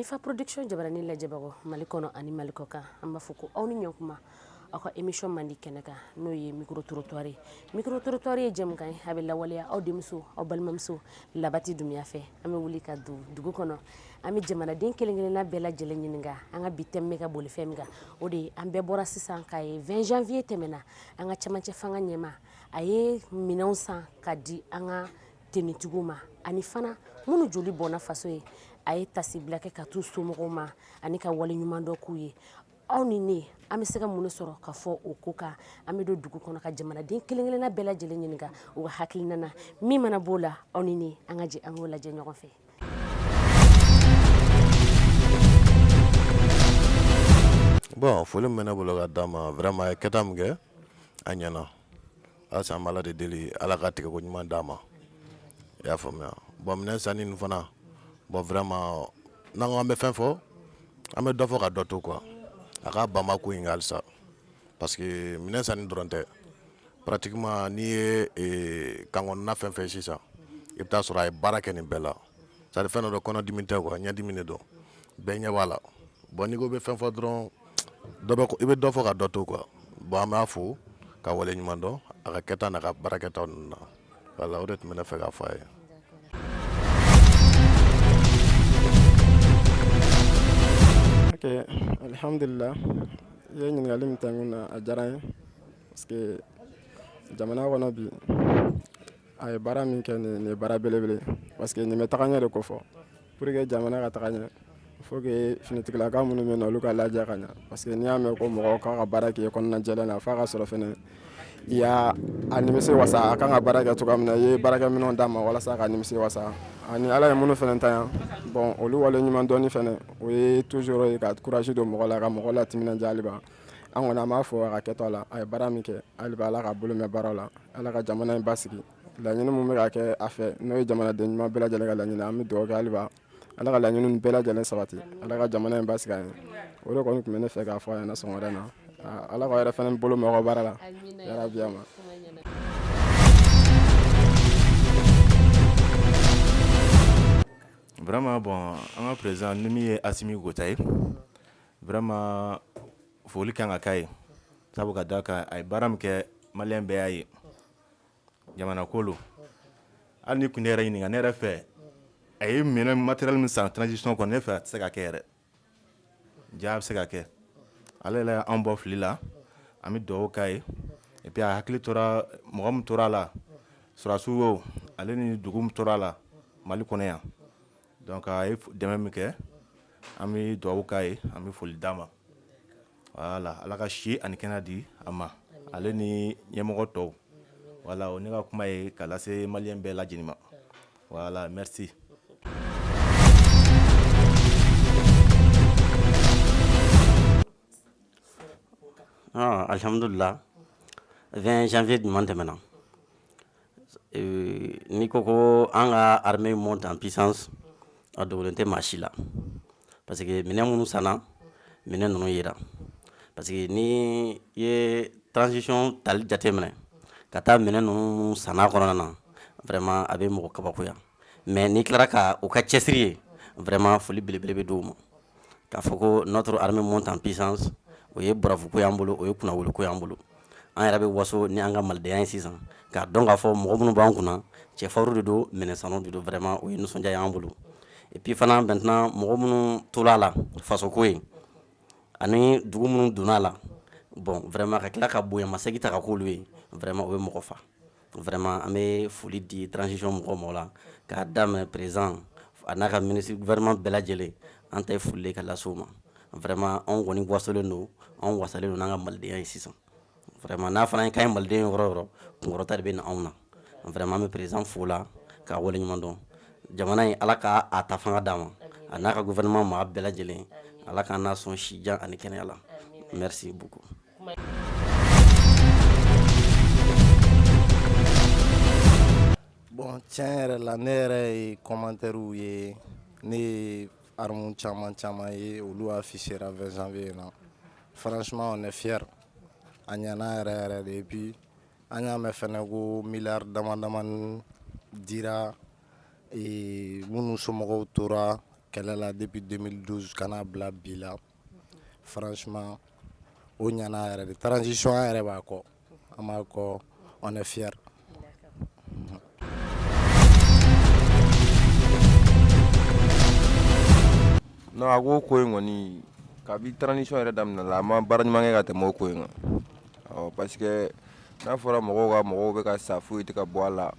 Mifa Production jabarani lajɛbagaw Mali kɔnɔ ani Mali kɔ kan, an b'a fɔ ko aw ni ɲɔgɔn aw ka émission mandi kɛnɛ kan, n'o ye micro trottoir ye. Micro trottoir ye jɛmukan ye, a bɛ lawaleya aw denmuso, aw balimamuso Labati Dunbiya fɛ. An bɛ wuli ka don dugu kɔnɔ, an bɛ jamanaden kelen-kelenna bɛɛ lajɛlen ɲininka. An ka bi thème bɛ ka boli fɛn min kan, o de ye an bɛɛ bɔra sisan k'a ye 20 janvier tɛmɛna, an ka cɛmancɛ fanga ɲɛmaa a ye minɛnw san ka di an ka tenitigiw ma, ani fana minnu joli bɔnna faso ye, a ye tasibila kɛ ka t'u somɔgɔw ma ani ka wale ɲuman dɔ k'u ye. Aw ni ne, an bɛ se ka mun sɔrɔ ka fɔ o ko kan? An bɛ don dugu kɔnɔ ka jamanaden kelen-kelenna bɛɛ lajɛlen ɲininka u ka hakilina na. Min mana b'o la, aw ni ne, an ka jɛ an k'o lajɛ ɲɔgɔn fɛ. Bon, foli min bɛ ne bolo ka d'a ma, vraiment a ye kɛta min kɛ, a ɲɛna. Halisa an bɛ Ala de deli, Ala ka tigɛko ɲuman d'a ma, i y'a faamuya. Bon, minɛn sanni nin fana, bon, vraiment n'an ko an bɛ fɛn fɔ, an bɛ dɔ fɔ ka dɔ to quoi. A ka banba ko in kan halisa, parce que minɛn sanni dɔrɔn tɛ. Pratiquement n'i ye camp kɔnɔna fɛn fɛn sisan, i bɛ taa sɔrɔ a ye baara kɛ nin bɛɛ la. C'est à dire fɛn dɔ don, kɔnɔdimi tɛ quoi, ɲɛdimi de don, bɛɛ ɲɛ b'a la. Bon, n'i ko i bɛ fɛn fɔ dɔrɔn, dɔ bɛ i bɛ dɔ fɔ ka dɔ to quoi. Bon, an b'a fo ka wale ɲuman dɔn a ka kɛta n'a ka baarakɛta ninnu na. Voilà, o de tun bɛ ne fɛ k'a fɔ a ye. Ok, alhamdulillah, i ye ɲininkali min kɛ n kun na, a diyara n ye, parce que jamana kɔnɔ bi, a ye baara min kɛ nin ye baara belebele, parce que nin bɛ taga ɲɛ de ko fɔ. Pour que jamana ka taga ɲɛ, il faut que finitigilaka minnu bɛ yen nɔ, olu ka lajɛ ka ɲɛ, parce que n'i y'a mɛn ko mɔgɔ k'a ka baara kɛ kɔnɔna jɛlen na, f'a ka sɔrɔ fɛnɛ i y'a a nimisi wasa, a kan ka baara kɛ cogoya min na, i ye baarakɛminɛnw d'a ma walasa ka nimisi wasa. Ani Ala ye minnu fɛnɛ ta yan, bon, olu wale ɲuman dɔɔni fɛnɛ, o ye toujours ye ka courage don mɔgɔ la, ka mɔgɔ la timinandiya. Haliba an kɔni, an b'a fɔ a ka kɛtɔ la, a ye baara min kɛ, haliba Ala ka bolo mɛn baara la, Ala ka jamana in basigi. Laɲini min bɛ ka kɛ a fɛ, n'o ye jamanaden ɲuman bɛɛ lajɛlen ka laɲini, an bɛ dugawu kɛ, haliba Ala ka laɲini bɛɛ lajɛlen sabati, Ala ka jamana in basigi an ye. O de kɔni tun bɛ ne fɛ k'a fɔ a ɲɛna sɔgɔmada in na. Ala k'aw yɛrɛ fana bolo mɛn aw ka baara la, yarabi ma. Vraiment, bon, an ka président ni min ye Assimi Goïta ye, vraiment foli kan ka k'a ye, sabu ka d'a kan a ye baara min kɛ, malien bɛɛ y'a ye. Jamana ko lo, hali ni kun ne yɛrɛ ɲininka, ne yɛrɛ fɛ, a ye minɛn matériel min san transition kɔnɔ, ne fɛ a tɛ se ka kɛ yɛrɛ. Ja a bɛ se ka kɛ. Ale yɛrɛ y'an bɔ fili la, an bɛ dugawu k'a ye. Et puis a hakili tora mɔgɔ min tora a la, sɔrɔdasiw o, ale ni dugu min tora a la Mali kɔnɔ yan. Donc a ye dɛmɛ min kɛ, an bɛ dugawu k'a ye, an bɛ foli d'a ma. Voilà, Ala ka si ani kɛnɛya di a ma, ale ni ɲɛmɔgɔ tɔw. Voilà, o ne ka kuma ye ka lase malien bɛɛ lajɛlen ma. Voilà, merci. Ah, alhamdulillah, 20 janvier jumɛn tɛmɛna, n'i ko ko an ka armée monte en puissance, a dogolen tɛ maa si la, parce que minɛn minnu sanna, minɛn ninnu yera, parce que ni ye transition tali jateminɛ ka taa minɛn ninnu sanna kɔnɔna na, vraiment a bɛ mɔgɔ kabakoya. Mais n'i tilara ka u ka cɛsiri ye, vraiment foli belebele bɛ d'u ma. K'a fɔ ko notre armée monte en puissance, o ye bravo y'an bolo, o ye kunnawolo y'an bolo. An yɛrɛ bɛ waso ni an ka malidenya ye sisan, k'a dɔn k'a fɔ mɔgɔ minnu b'an kunna, cɛfarinw de don, minɛn sanu de don. Vraiment o ye nisɔndiya y'an bolo. Et puis fana, maintenant, mɔgɔ minnu tora a la fasoko ye, ani dugu minnu donna a la, bon, vraiment ka tila ka bonyamasegin ta ka k'olu ye, vraiment o bɛ mɔgɔ fa. Vraiment an bɛ foli di transition mɔgɔw ma o la, k'a daminɛ président a n'a ka ministre, gouvernement bɛɛ lajɛlen. An ta ye foli ka lase u ma. Vraiment anw kɔni wasolen don, anw wasalen don n'an ka malidenya ye sisan. Vraiment n'a fana k'an ye maliden yɔrɔ o yɔrɔ, kunkɔrɔta de bɛ na anw na. Vraiment an bɛ président fo la k'a waleɲuman dɔn. Jamana in, Ala ka a ta fanga d'a ma, a n'a ka gouvernement maa bɛɛ lajɛlen, Ala k'an n'a sɔn si jan ani kɛnɛya la. Merci beaucoup. Bon, tiɲɛ yɛrɛ la, ne yɛrɛ ye commentaire ye, ne ye armes caman caman ye, olu affichera 20 janvier in na. Franchement, on est fier, a ɲɛna yɛrɛ yɛrɛ de. Et puis an y'a mɛn fɛnɛ ko miliyari dama damani dira minnu somɔgɔw tora. kɛlɛ la depuis 2012 ka n'a bila bi la, franchement o ɲana yɛrɛ de. Transition, an yɛrɛ b'a kɔ, an b'a kɔ, on est fier. Non, a ko in kɔni, kabi transition yɛrɛ daminɛ la, a ma baara ɲuman kɛ ka tɛmɛ o ko in kan. Ɔ, parce que n'a fɔra mɔgɔw ka mɔgɔw bɛ ka sa, foyi tɛ ka bɔ a la,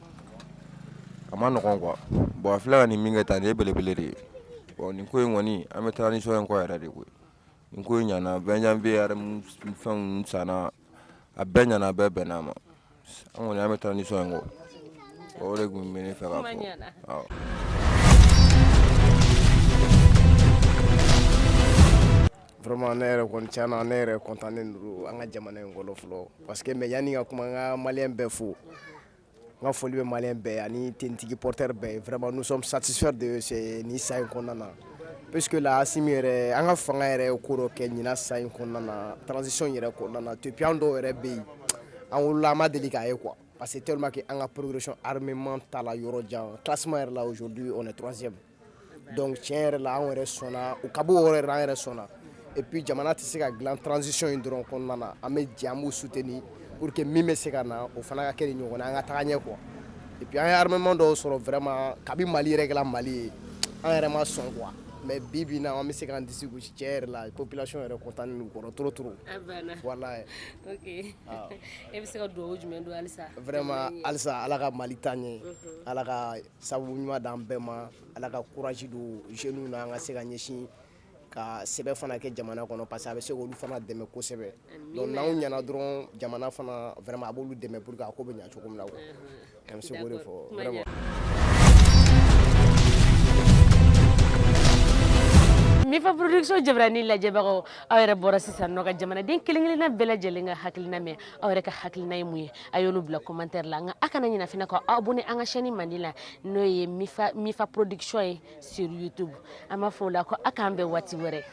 a ma nɔgɔn quoi. Bon, a filɛ ka nin min kɛ tan, nin ye belebele de ye. Bon, nin ko in kɔni, an bɛ transition in kɔ yɛrɛ de koyi. Nin ko in ɲana, 20 janvier fɛnw sanna, a bɛɛ ɲana, a bɛɛ bɛnna a ma. An kɔni, an bɛ transition in kɔ. O de tun bɛ ne fɛ ka fɔ, awɔ. Vraiment, ne yɛrɛ kɔni, tiɲɛ na, ne yɛrɛ content don an ka jamana in kɔnɔ fɔlɔ, parce que, mais yanni ka kuma, n ka malien bɛɛ fo, n ka foli bɛ malien bɛɛ ani tenue porteur bɛɛ. Vraiment, nous sommes satisfaits de ce nin san in kɔnɔna na, puisque la Assimi yɛrɛ, an ka fanga yɛrɛ ye ko dɔ kɛ ɲinan san in kɔnɔna na, transition yɛrɛ kɔnɔna na. Depuis an dɔw yɛrɛ bɛ yen, an wolola, an ma deli k'a ye quoi, parce que tellement que an ka progression armement ta la yɔrɔ jan, classement yɛrɛ la, aujourd'hui on est troisième. Donc tiɲɛ yɛrɛ la, anw yɛrɛ sɔnna o ka b'o yɔrɔ yɛrɛ la, an yɛrɛ sɔnna. Et puis jamana tɛ se ka dilan transition in dɔrɔn kɔnɔna na. An bɛ jɛ, an b'u soutenir pour que min bɛ se ka na, o fana ka kɛ nin ɲɔgɔn na, an ka taga ɲɛ quoi. Et puis an ye armement dɔw sɔrɔ, vraiment, kabi Mali yɛrɛ kɛla Mali ye, an yɛrɛ ma sɔn quoi. Mais bi bi in na, an bɛ se k'an disi gosi. Tiɲɛ yɛrɛ la, population yɛrɛ content n'u kɔrɔ trop trop. Walahi. Ok, e bɛ se ka dugawu jumɛn don halisa? Vraiment, halisa Ala ka Mali taa ɲɛ, Ala ka sababu ɲuman d'an bɛɛ ma, Ala ka courage don jeunes na, an ka se ka ɲɛsin ka sɛbɛ fana kɛ jamana kɔnɔ, parce que a bɛ se k'olu fana dɛmɛ kosɛbɛ. Donc n'anw ɲɛna dɔrɔn, jamana fana, vraiment, a b'olu dɛmɛ pour que a ko bɛ ɲɛ cogo min na quoi. An bɛ se k'o de fɔ vraiment. Mifa Production jabarani lajɛbagaw, aw yɛrɛ bɔra sisan nɔ ka jamanaden kelen kelenna bɛɛ lajɛlen ka hakilina mɛn. Aw yɛrɛ ka hakilina ye mun ye? A y'olu bila commentaire la. Nka a kana ɲina fana ka abonné an ka chaîne mandi la, n'o ye Mifa Production ye sur YouTube. An b'a fɔ o la ko a k'an bɛn waati wɛrɛ.